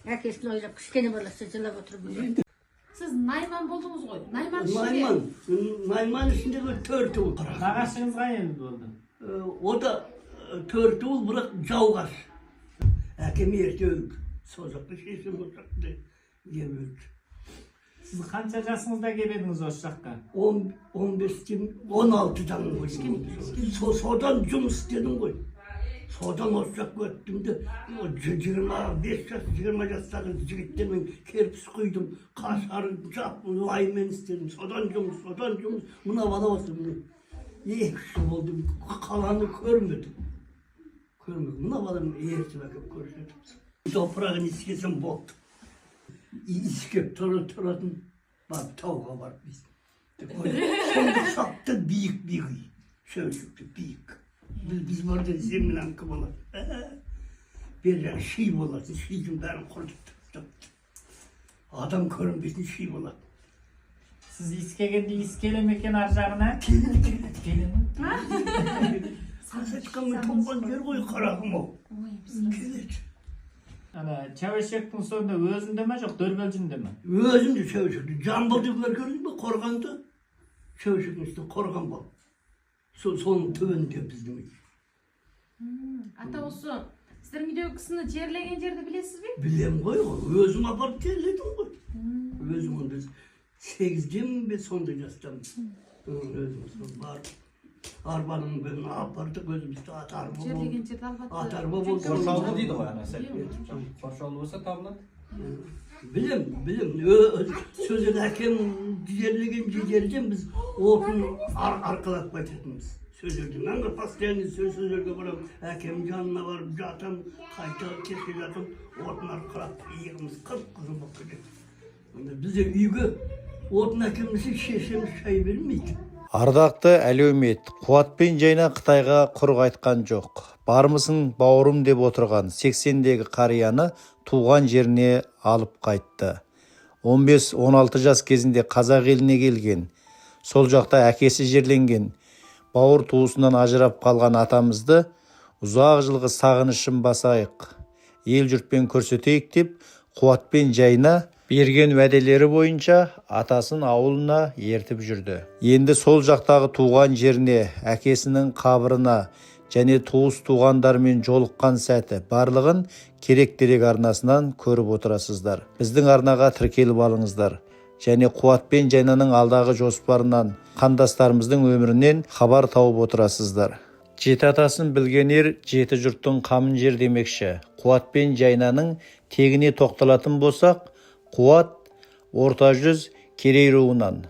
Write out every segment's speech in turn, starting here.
Әкесін ойлап, кішкене баласы жылап отыр бүгін. Сіз найман болдыңыз ғой, найман ішінде. Найман, найман ішіндегі төрт ұл. Нағашыңыз қай елді болды? О да төрт ұл, бірақ жалғас. Әкем ерте өлді. Сол жақта, шешем ол жақта ем өлді. Сіз қанша жасыңызда келіп едіңіз осы жаққа? 15-тен, 16-дамын ғой. Содан жұмыс істедім ғой. Содан осы жаққа өттім де, 25 жас, 20 жастағы жігіттермен кірпіш құйдым, қашар жап, лаймен істедім. Содан жұмыс, содан жұмыс. Мына бала осы міне. 2 жыл болды, қаланы көрмедім. Көрмедім. Мына балам ертіп әкеліп көрсетіп. Топырағын иіскесем болды. Иіскеп тұратын, барып тауға барып сонда сапты биік биік үй. Шөшікті биік. Біз барда землянка болады. Бер жағы ши болатын, шидің бәрін құртып тастапты. Адам көрінбейтін ши болады. Сіз иіскегенде иіс келе ме екен ар жағына? Келеді, келеді. Келе ме? Қазір айтқанмен туған жер ғой, қарағым ау. Келеді. Ана Чәуешектің сонда өзінде ме, жоқ Дөрбелжінде ме? Өзім де Шәуешекті. Жамбылдағылар көрдің бе, қорғанды? Шәуешектің үстінде қорған бар. Соның түбінде біздің үй. Ата, осы сіздердің үйдегі кісіні жерлеген жерді білесіз бе? Білем ғой, өзім апарып жерледім ғой. Өзім онда 8-демін бе, сондай жастамын. Өзім сол барып, арбаның бірін апардық, өзімізде ат арба болды. Жерлеген жерді албатты. Ат арба болды. Қоршаулы дейді ғой ана сәл. Қоршаулы болса табылады. Білем, білем. Сол жерде әкем жерлеген жерден біз отын арқалап қайтатынбыз. Сол жерде. Мен де постоянно сол жерге барамын. Әкем жанына барып жатамын, қайта кешке жатамын, отын арқалап иығымыз қып-қызыл болып кетеді. Онда бізде үйге отын әкелмесе, шешеміз шай бермейді. Ардақты әлеумет, Қуат пен Жайна Қытайға құр қайтқан жоқ. Бармысың, бауырым деп отырған 80-дегі қарияны туған жеріне алып қайтты. 15-16 жас кезінде қазақ еліне келген, сол жақта әкесі жерленген, бауыр туысынан ажырап қалған атамызды ұзақ жылғы сағынышын басайық, ел жұртпен көрсетейік деп Қуат пен Жайна берген уәделері бойынша атасын ауылына ертіп жүрді. Енді сол жақтағы туған жеріне, әкесінің қабырына және туыс туғандарымен жолыққан сәті барлығын Керек дерек арнасынан көріп отырасыздар. Біздің арнаға тіркеліп алыңыздар және Қуат пен Жайнаның алдағы жоспарынан, қандастарымыздың өмірінен хабар тауып отырасыздар. Жеті атасын білген ер жеті жұрттың қамын жер демекші, Қуат пен Жайнаның тегіне тоқталатын болсақ, Қуат Орта жүз Керей руынан,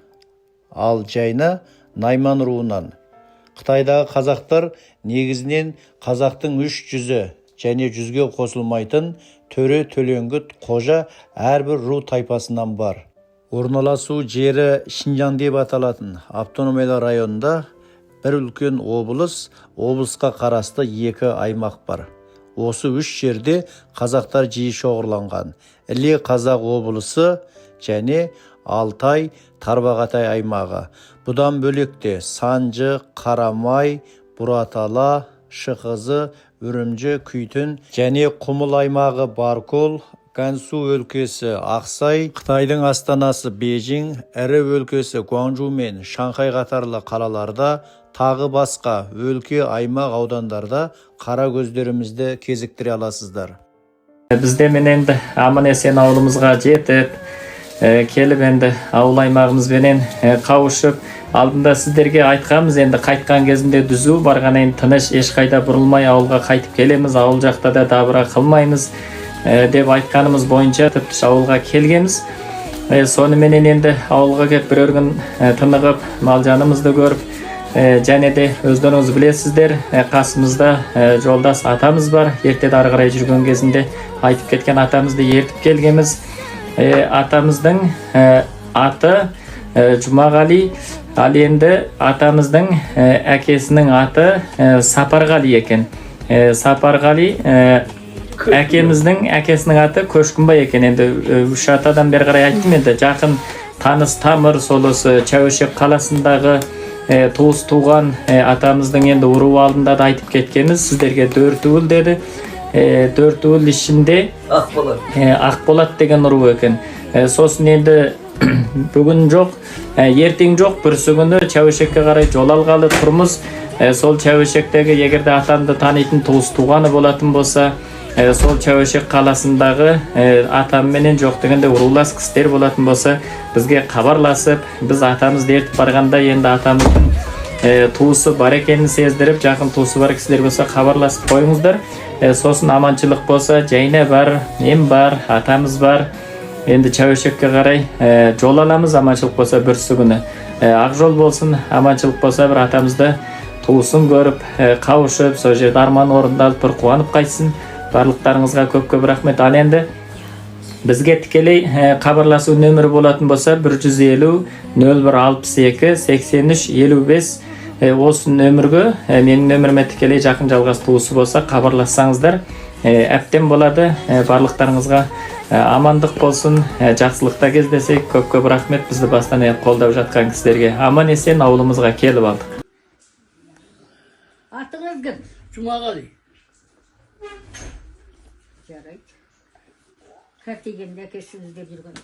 ал Жайна найман руынан. Қытайдағы қазақтар негізінен қазақтың үш жүзі және жүзге қосылмайтын төре, төлеңгіт, қожа әрбір ру тайпасынан бар. Орналасу жері Шинжаң деп аталатын автономиялы районында бір үлкен облыс, облысқа қарасты екі аймақ бар. Осы үш жерде қазақтар жиі шоғырланған: Іле қазақ облысы және Алтай, Тарбағатай аймағы. Бұдан бөлек те Санжы, Қарамай, Бұратала, Шықызы, Үрімжі, Күйтін және Құмыл аймағы, Баркол, Гансу өлкесі, Ақсай, Қытайдың астанасы Бейжің, ірі өлкесі Гуанчжу мен Шанхай қатарлы қалаларда, тағы басқа өлке, аймақ, аудандарда қара көздерімізді кезіктіре аласыздар. Бізде мен енді аман есен ауылымызға жетіп, келіп, енді ауыл аймағымызбенен қауышып, алдында сіздерге айтқанбыз, енді қайтқан кезінде түзу барғаннан кейін тыныш, ешқайда бұрылмай ауылға қайтып келеміз, ауыл жақта да дабыра қылмаймыз деп айтқанымыз бойынша тып ауылға келгенбіз. Соныменен енді ауылға келіп, бірер күн тынығып, мал жанымызды көріп, және де өздеріңіз білесіздер, қасымызда жолдас атамыз бар, ертеде ары қарай жүрген кезінде айтып кеткен атамызды ертіп келгенбіз. Атамыздың аты Жұмағали, ал енді атамыздың әкесінің аты Сапарғали екен. Сапарғали, әкеміздің әкесінің аты Көшкінбай екен. Енді үш атадан бері қарай айттым, енді жақын таныс тамыр сол осы Чәуешек қаласындағы туыс туған атамыздың енді уру алдында да айтып кеткенбіз сіздерге, төртуіл деді. Төрт уыл ішінде Ақболат. Ақболат деген ру екен. Сосын енді бүгін жоқ, ертең жоқ, бүрсі күні Шәуешекке қарай жол алғалы тұрмыз. Сол Шәуешектегі егер де атамды танитын туыс туғаны болатын болса, сол Шәуешек қаласындағы атамменен жоқ дегенде рулас кісілер болатын болса, бізге хабарласып, біз атамызды ертіп барғанда енді атамыздың туысы бар екенін сездіріп, жақын туысы бар кісілер болса, хабарласып қойыңыздар. Сосын аманшылық болса, Жайна бар, мен бар, атамыз бар. Енді Шәуешекке қарай жол аламыз, аманшылық болса, бүрсі күні. Ақ жол болсын, аманшылық болса, бір атамызды туысын көріп, қауышып, сол жерде арман орындалып, бір қуанып қайтсын. Барлықтарыңызға көп көп рахмет. Ал енді бізге тікелей хабарласу нөмірі болатын болса, 150 01 62 83 55, осы нөмірге, менің нөміріме тікелей жақын жалғас туысы болса, хабарлассаңыздар, әбден болады. Барлықтарыңызға амандық болсын, жақсылықта кездесейік. Көп көп рахмет бізді бастан аяқ қолдап жатқан кісілерге. Аман есен ауылымызға келіп алдық. Атыңыз кім? Жұмағали. Жарайды. Қартайгенде әкесін іздеп жүрген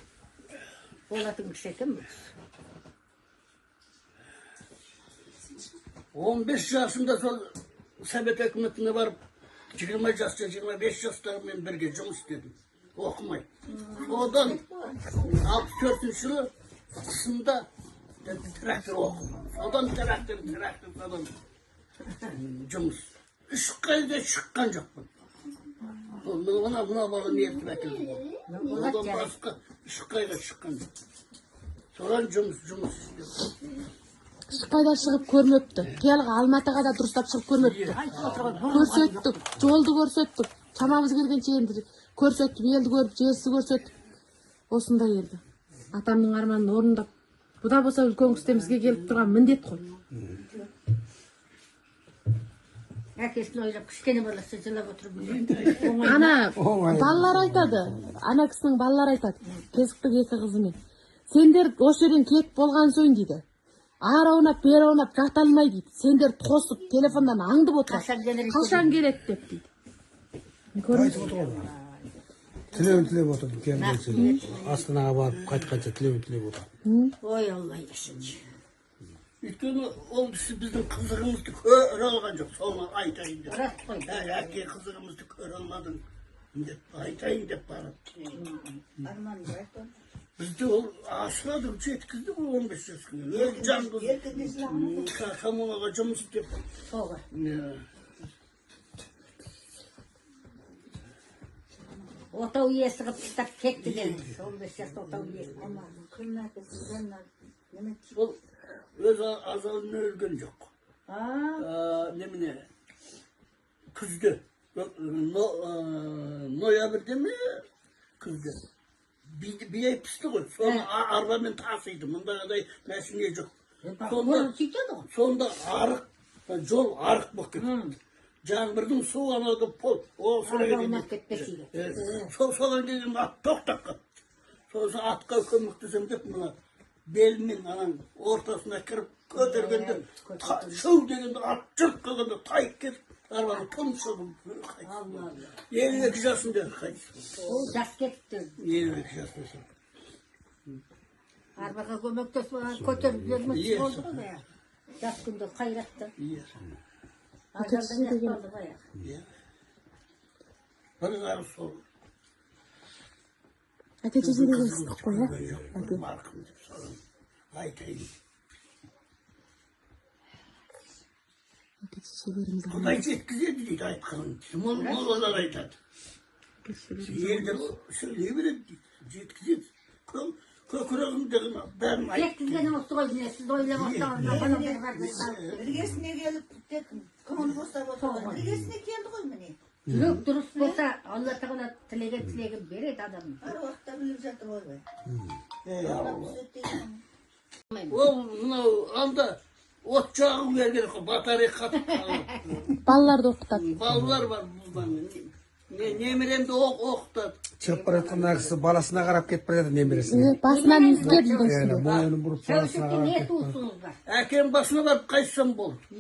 болатын кісі екен бұл. 15 жасымда сол Совет өкіметіне барып, 20 жаста, 25 жастағымен бірге жұмыс істедім. Оқымай. Одан 64 жылы қысында трактор оқыдым. Содан трактор, трактор, содан жұмыс. Ешқайда шыққан жоқпын. Мына баланы ертіп әкелдім. Одан басқа ешқайда шыққан жоқ. Содан жұмыс істедім. Ешқайда шығып көрмепті. Қиялға Алматыға да дұрыстап шығып көрмепті. Көрсеттік, жолды көрсеттік. Шамамыз келгенше енді көрсеттік, елді көріп, жерсіз көрсеттік. Осындай енді. Атамның арманын орындап. Бұда болса үлкен кісіден бізге келіп тұрған міндет қой. Әкесін ойлап кішкене баласы жылап отырып. Ана балалар айтады, ана кісінің балалары айтады, кезіктік екі қызымен. Сендер осы жерден кетіп болған соң дейді. Ары аунап, бері аунап жата алмай дейді. Сендер тосып, телефоннан аңдып отырады. Қашан келер екен? Қашан келеді деп дейді. Көрдіңіз Айтып отыр ғой. Тілеуін тілеп отырдым, кем келсе. Астанаға барып қайтқанша тілеуін тілеп отырдым. Ой, Алла есін. Өйткені ол кісі біздің қызығымызды көре алған жоқ, соны айтайын деп. Рас қой. Әй, әке, қызығымызды көре алмадың деп айтайын деп барып. Бізді ол асырады, жеткізді ғой 15 жасқа. Өзі жалғыз коммунаға жұмыс істеп. Соға. Отау иесі қылып тастап кетті деді. 15 жаста отау иесі. Ол өз азалын өлген жоқ. Немене, күзде, ноябрьде ме, күзде бидай пісті ғой, соны арбамен тасиды, мұндағыдай мәшине жоқ. Сонда, Бұрын сөйтеді ғой. сонда арық, жол арық болып кетті. Жаңбырдың суы анауды пол осыра Арба аунап кетпес игі. Сол соған келген ат тоқтап қалыпты. Сосын атқа көмектесем деп мына белмен ананың ортасына кіріп көтергенде, шыу дегенде ат жырт қалғанда тайып кетіп, арбаны тұмсығып қайтыс болды. 52 жасында қайтыс болды. Ол жас кетіпті. 52 жасында сол. Арбаға көмектесіп, көтеріп жібермекші Иә. болды ғой баяғы. Жас күнде қайратты. Иә. Ажалдан жас болды баяғы. Иә. Бір жағы сол. Әке шеше деген ыстық қой, иә? Жоқ, марқұм деп соны айтайын. Әке шешелеріміз Құдай жеткізеді дейді айтқанын. Молалар айтады. Елдер сөйлей береді дейді. Жеткізеді. Көкірегімдегіні бәрін айтты. Жеткізгені осы ғой, міне сіз ойлап отырсаңыз. Іргесіне келіп тек көңіл босап отырған. Іргесіне келді ғой міне. Жүрек дұрыс болса, Алла тағала тілеген тілегін береді адамның. Әр уақытта біліп жатыр ғой. Ей, Алла. Түзет. Ол мынау анда от жағу керек қой, батарея қатып қалған. Балаларды оқытады. Балалар бар бұдан. Немеремді оқытады. Шығып бара жатқан мына кісі баласына қарап кетіп бара жатыр, немересіне. Басынан иіскеп үйдің Яғни үстінде. мойнын бұрып баласына Шәушекте қарап не кетіп. туысыңыз бар? Әкем басына барып қайтсам болды. Е,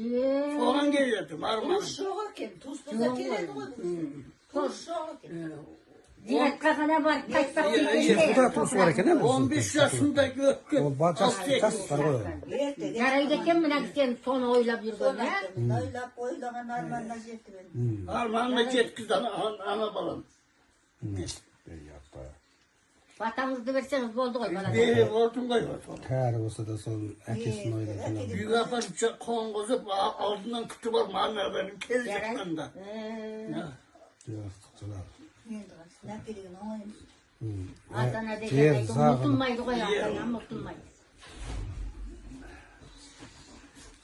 Соған келе жатырмын, арманым. Туыс жоқ екен. Туыс болса келеді ғой бұл кісі. Туыс жоқ екен. Зиратқа ғана барып қайтпақ Құда туысы бар екен, ә? 15 жасында өткен. Ол жас жас бар ғой. Ерте Жарайды екен, мына сен соны ойлап жүрген, ә? Ойлап ойлаған арманына жетіп енді. Арманына жеткізді ана балам. Батаңызды берсеңіз болды ғой балаға. Беріп отырмын ғой соны. Кәрі болса да сол әкесін ойлап жылап. Үйге апарып қонғызып, алдынан күтіп алып, аналарын келе жатқанда. Жастық жылап. Енді қарасын, әке деген оңай емес. Ата ана Жер деген сағынып. ұмытылмайды ғой, ата ана ұмытылмайды.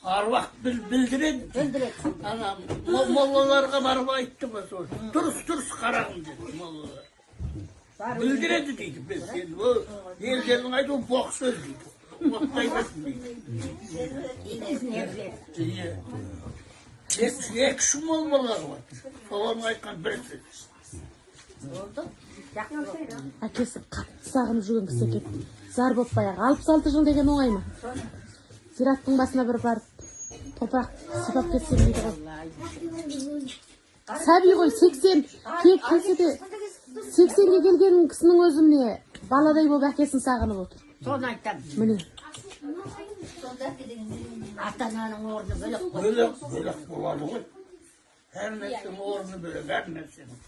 Аруақ білдіреді. Білдіреді. Ана моллаларға барып айтты ба сол. Дұрыс, дұрыс қарағым деді моллалар. Білдіреді дейді біз. Енді ол елдердің айтуы боқ сөз дейді. Оттай берсін дейді. Ізіне біледі. Иә. Екі үш моллалар бар. Солардың айтқан бір сөз. Болды. Жақсы болды. Әкесі қатты сағынып жүрген кісі екен. Зар болып баяғы 66 жыл деген оңай ма? Зираттың басына бір барып топырақ сипап кетсем дейді ғой. Сәби ғой, 80 келсе де, 80-ге келген кісінің өзі міне баладай болып әкесін сағынып отыр. Соны айтамын. Міне. Сонда әке деген не? Ата ананың орны бөлек қой. Бөлек, бөлек болады ғой. Әр нәрсенің орны бөлек, әр нәрсенің.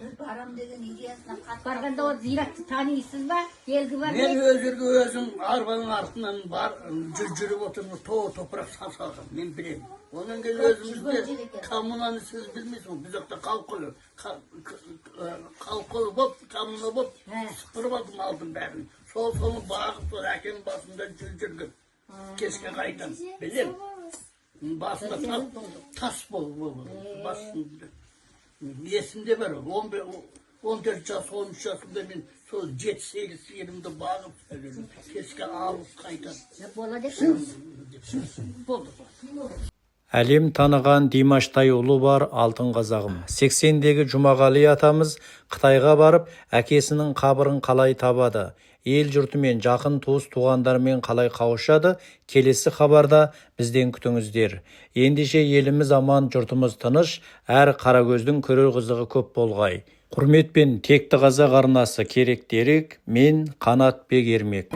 Бір барам деген идеясына қатты. Барғанда ол зиратты танисыз ба? Белгі бар Мен ма? өз өзім арбаның артынан бар жүріп отырмын, топырақ салған, мен білемін. Онан кейін өзімізде коммунаны сіз білмейсіз ғой, біз жақта колхоз, колхоз болып, коммуна болып, сыпырып алдым алдым бәрін. Сол соны бағып, сол әкем басында жүрген. Кешке қайтам, білем. Басында тас болып, басында. Есімде бар, 14 жас, 13 жасымда мен сол 7-8 сиырымды бағып жүрдім. Кешке алып қайтам. Болады екен. Болды. Әлем таныған Димаштай ұлы бар алтын қазағым. 80-дегі Жұмағали атамыз Қытайға барып, әкесінің қабырын қалай табады? Ел жұртымен, жақын туыс туғандарымен қалай қауышады? Келесі хабарда бізден күтіңіздер. Ендеше еліміз аман, жұртымыз тыныш, әр қаракөздің көрер қызығы көп болғай. Құрметпен, Текті Қазақ арнасы, керек дерек, мен Қанатбек Ермек.